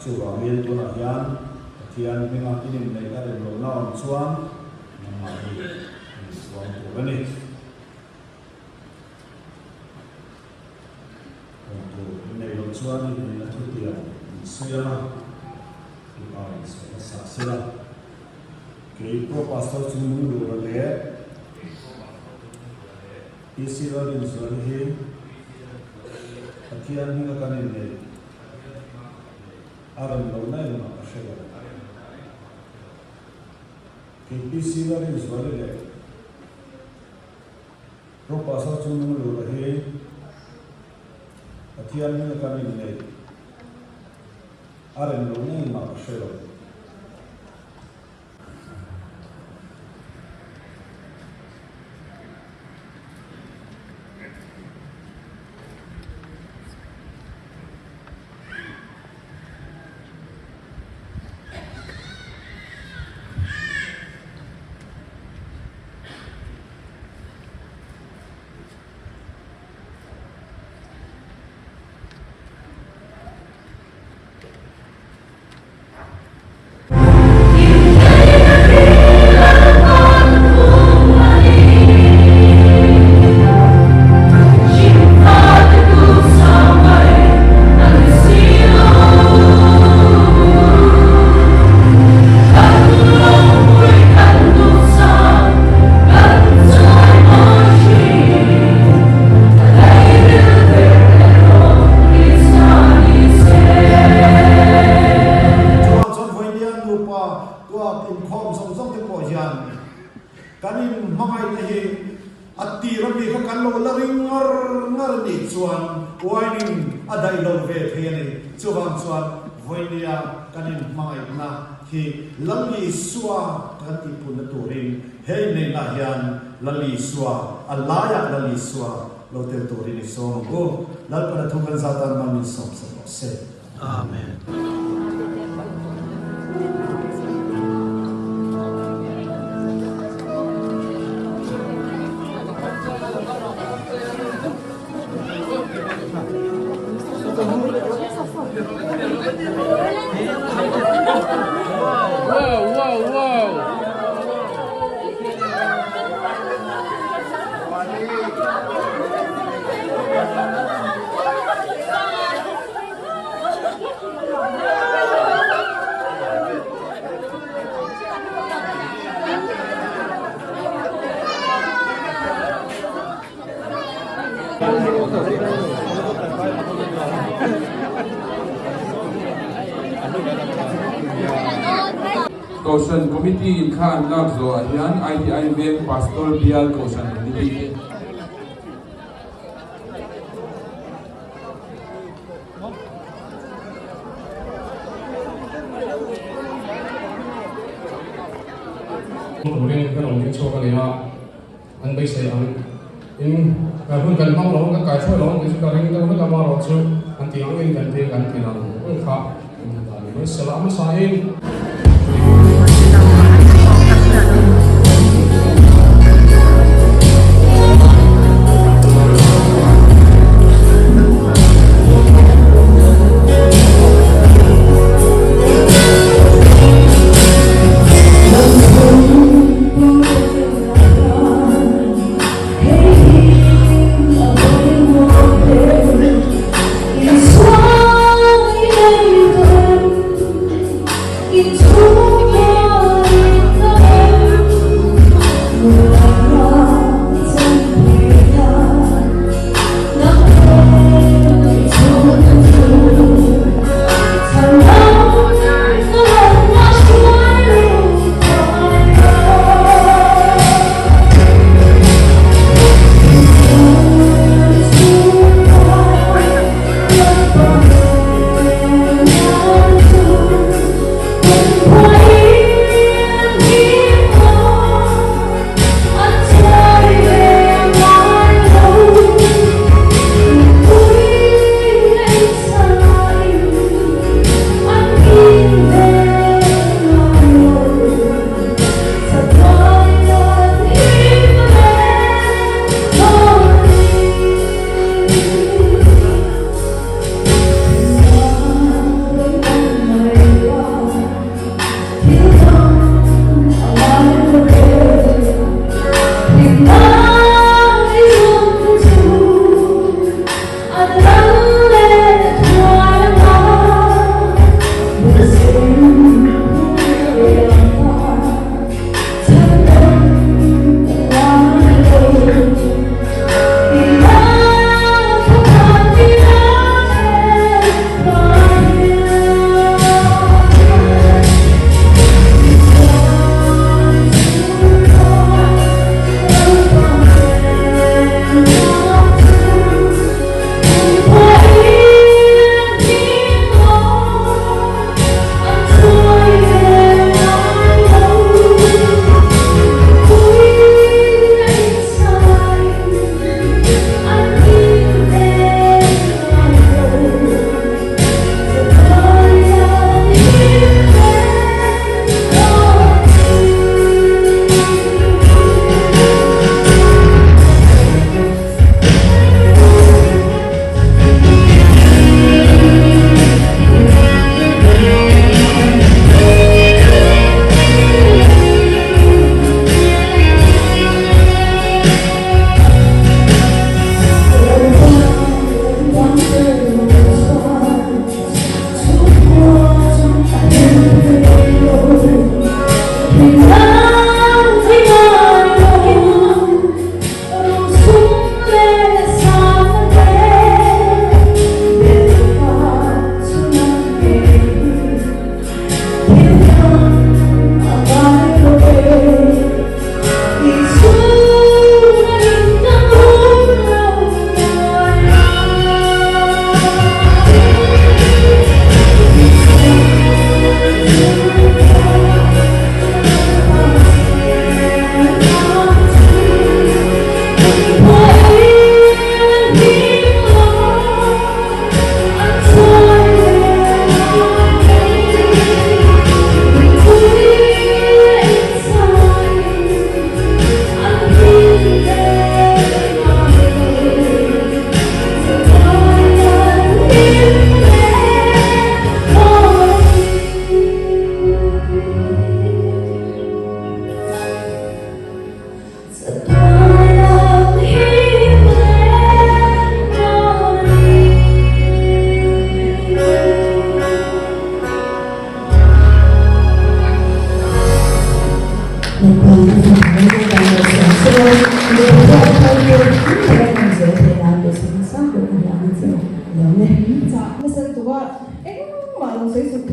Chuvangin tunah hian Pathian hminga in inneih a rem lohna awm chuan nangmah hi in inpuang tur a ni. Awm tur in neih loh chuan in inneihna thutiang in sawi ang a, mipa in sawi hmasa sela. Kei Pro Pastor chu Nunglura leh PC Lalrinzuali hi Pathian hminga kan inneih a rem lohna engmah ka hre lo. Kei PC Lalrinzuali leh Pro Pastor chu Nunglura hi Pathian hminga kan inneih A rem lo ngei mah ka hre lo. Chuvang chuan Vawinia nupa tuak inkhawm zawng zawng te pawh hian kan inhmangaihna hi a tir ami kha kan lo la ring ngar ngar a nih chuan wine-in a daih lo ve thei a ni. Chuvang chuan Vawinia kan inhmangaihna hi Lal Isua kan tihpunna turin he inneihnaah hian Lal Isua, a laiah Lal Isua lo tel turin i sawm ang u. Lalpana thu kan zat tan man min sawm sak rawh se. Amen. Kohhran Committee in kha an lak zawhah hian ITI Veng Pastor Bial Kohhran Committee te Turin ka rawn ding chhuak a ni a, an beisei ang in hun kan hmang lo ang, kan kai thuai lo ang tih chu ka ring deuh vek a, amaherawhchu an tih ang in kan ti kan ti lang ang kha an ti ta ni mai sela a hmasa in.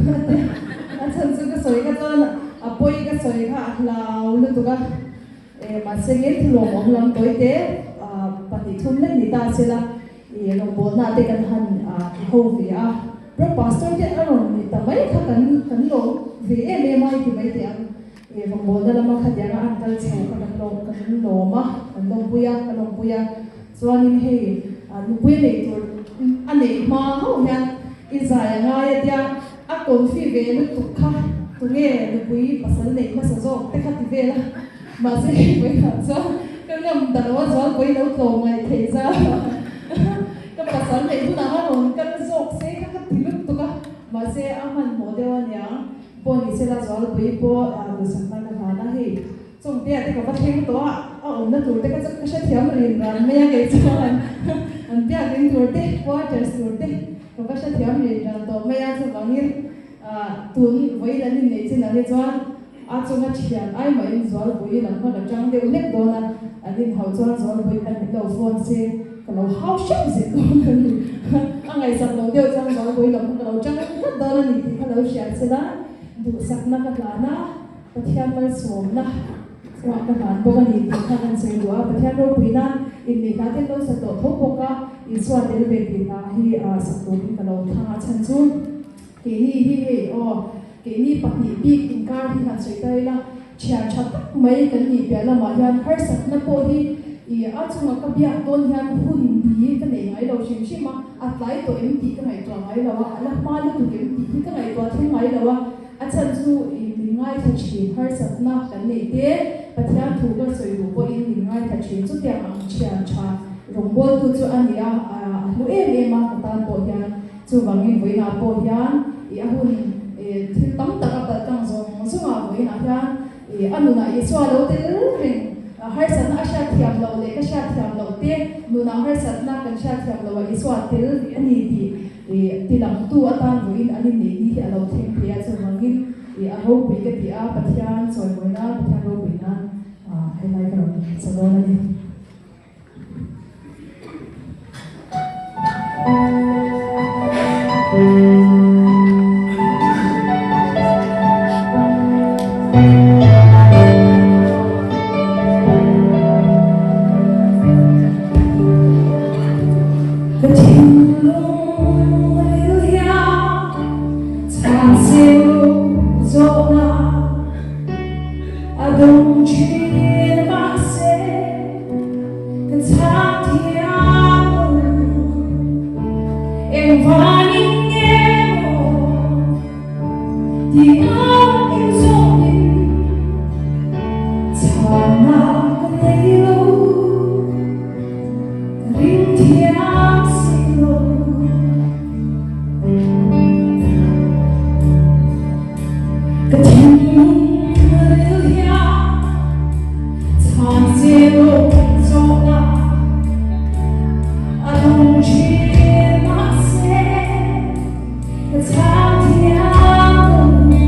ka tia, a chhan chu ka sawi kha chuan a pawi ka sawi kha a hlau lutuk a, mahse nge thilawmawm lam tawi te pahnih thum lek ni ta sela i rawngbawlna te kan han ti ho ve a, Bro Pastor te a rawn ni ta mai kha kan kan lawm ve em em a i ti mai teh ang. I rawngbawlna lama khatianga an kal chho kha kan lawm kan lawm a, kan lawmpui a, ka lawmpui a. Chuanin hei nupui a neih tur a neih hma hauh hian i zai a ngai a tia a confi ve lutuk kha tunge nupui pasal neih hmasa zawk te kha ti vel a. Mahse hei vawikhah chuan ka ngam ta lo a, zualpui lo tlawm ngaih theih za ka pasal neih hunah khan rawn kal zawk se kha ka ti lutuk a, mahse a hmanhmawh deuh aniang. Pawh ni sela Zualpui pawh duhsakna ka hlan a, hei Chawngtea te ka va thleng tawh a, a awmna tur te kha chu ka hrethiam rin ran mai a kei chuan an biakinn tur te, quarters tur te ka va hrethiam rin ran tawh mai a, chuvangin tun vawiin an inneih chin ang hi chuan a chunga thian ai mahin Zualpui lam kha ka tang deuh hlek dawn a, an inhauh chuan Zualpui khan min lo phone se ka lo hau hrep zet dawn a ni. A ngaihsak lo deuh chuan Zualpui lam kha ka lo tang tlat dawn a ni tih kha lo hriat sela, duhsakna ka hlan a, Pathian malsawmna chhuah ka hlan bawk a ni tih kha kan sawi duh a. Pathian ropui nan inneih hla te an lo sa tawh tho bawk a, Isua tel ve tih hla hi sak turin ka lo thlang a, chhan chu keini hi hei aw keini pahnih bik inkar hi han sawi ta ila, Thian tha tak mai kan nih piah lamah hian harsatna pawh hi i a chunga ka biak dawn hian hun bi ka nei ngai lo hrim hrim a, a tlai tawh em tih ka ngaihtuah ngai lo a, a la hma lutuk em tih hi ka ngaihtuah thleng ngai lo a, a chhan chu i min ngaithla thin harsatna kan neih te Pathian thu ka sawi duh pawhin min ngaithla thin chutiang ang thian tha rawngbawltu chu a ni a, a hlu em em a ka tan pawh hian. Chuvangin vawiinah pawh hian i a hun thil tam tak a palh tlang zawng zawngah vawiinah hian i a nunah Isua lo tel reng harsatna a hriatthiam loh leh ka hriatthiam loh te nunah harsatna kan hriatthiam loh ah Isua tel rih a ni tih i tilangtu atan vawiin an inneih ni hi a lo thleng thei a. Chuvangin i a ropui ka ti a, Pathian chawimawi nan, Pathian ropui nan helai ka rawn sa dawn a ni. Ka thinlung ril hian chhan zeu zawhna a dawng thin mahse Ka chhang thiam lo, engvanin nge maw tih a inzawmin chhangna ka nei lo, ka ring thiam si lo. Ka thinlung ril hian chhan zelo zawhna a dawng thin mahse ka chhang thiam lo.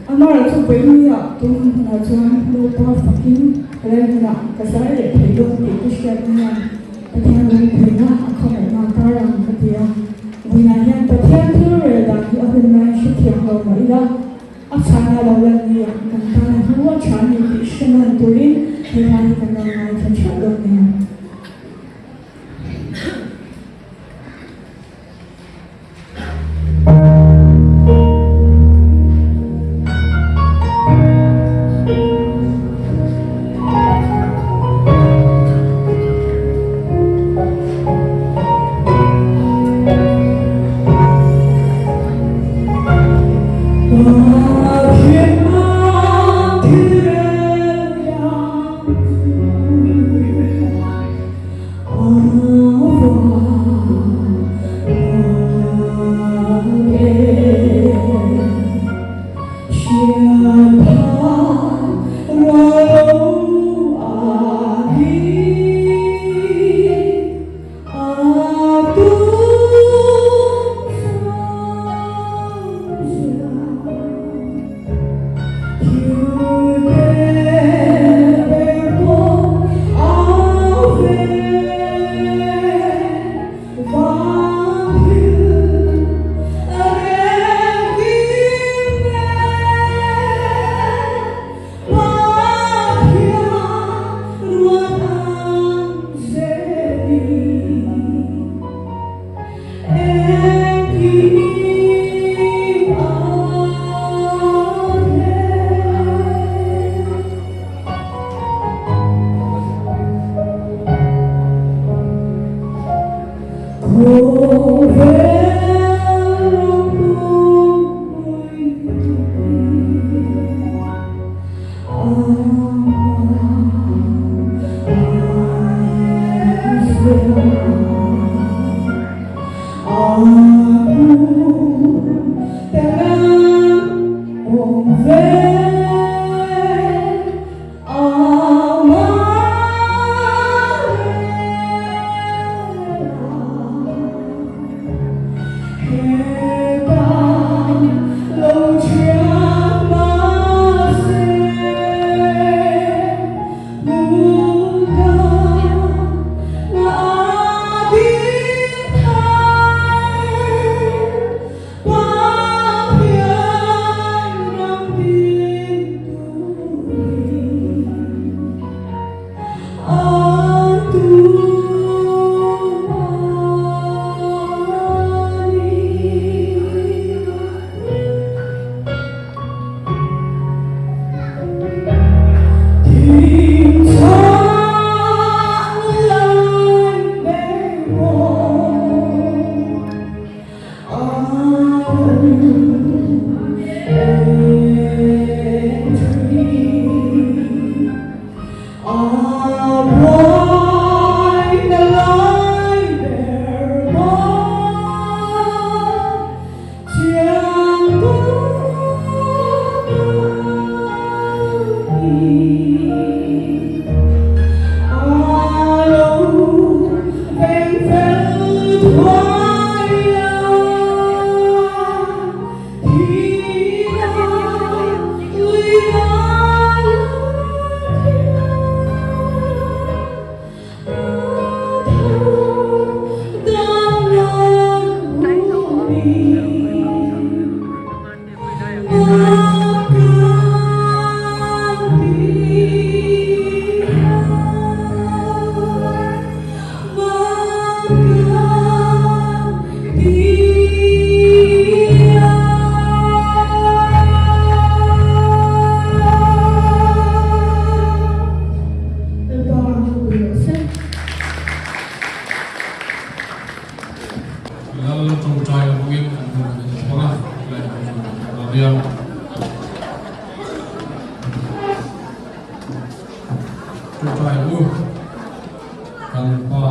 Amara chu vawinia tun hunah chuan Lalpa fakin helai hmunah ka zai leh thei dawn tih ka hriat hian Pathian lungpuina a khawngaihna a tar ang ka ti a. Vawiinah hian Pathian thil rel dan hi a hun laiin hrethiam lo mah ila, a chhana lo lan nia kan tan a hnu a tha ni tih hre nawn turin he hla hi kan lo ngaithla theuh dawn nia. Lal tawngtai hmangin an hun an hmang a, lai an hun an hmang a nia. Tawngtai u kan pa.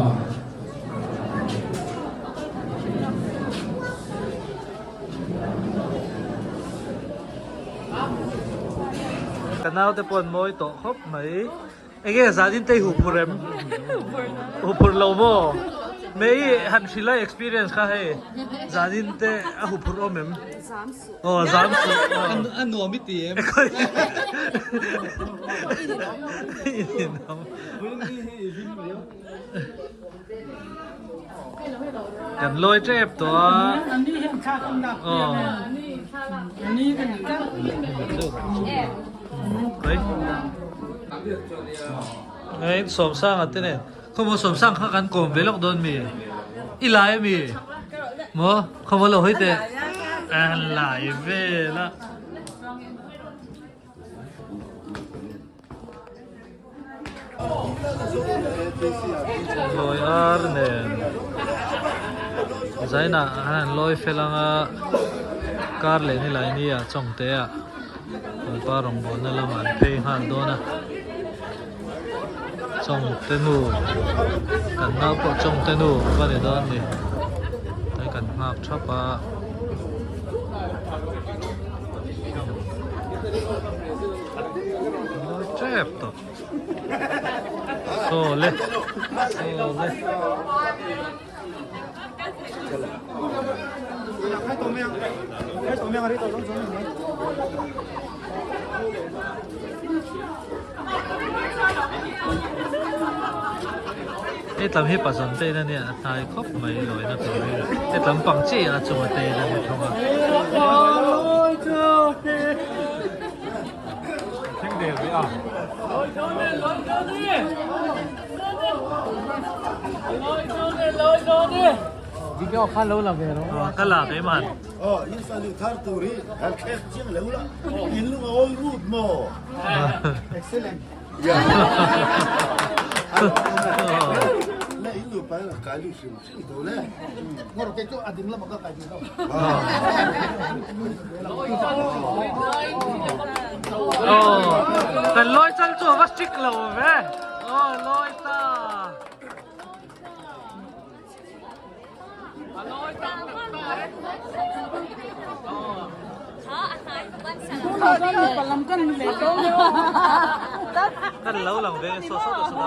Ka naute pawh an mawi tawh khawp mai. Enge zan in te i huphurh em? Huphurh lo maw? Mei han hrilh a experience kha hei zanin te a huphurh awm em? Zam suh. Aw zam suh. A nuam i ti em? I ninawm. Kan lawi tep tawh a. Aw. Hei Sawmsanga te nen khawmaw Sawmsang kha kan kawm ve lawk dawn mi? I lai ami? Maw khawmaw lo hawi teh a lai vel a. Lawi ar nen zainah han an lawi fel anga kar leh ni lai ni ah chawngte ah Lalpa rawngbawlna lamah an phei nghal dawn a chawngte nu kan nau pawh chawngte nu va ni dawn a ni hei kan nghak thap a. Mawi tep tawh. Saw le. Saw le. Hei tlam hi pazawn te in a nia a hnai khawp mai lawina tur hi hei tlam pang chiah a chunga te in a ni thung a. Ka la keimah. Kan lawi chal chu a va strict lo ve. Aw lawi ta. Kan lo lang ve so so so so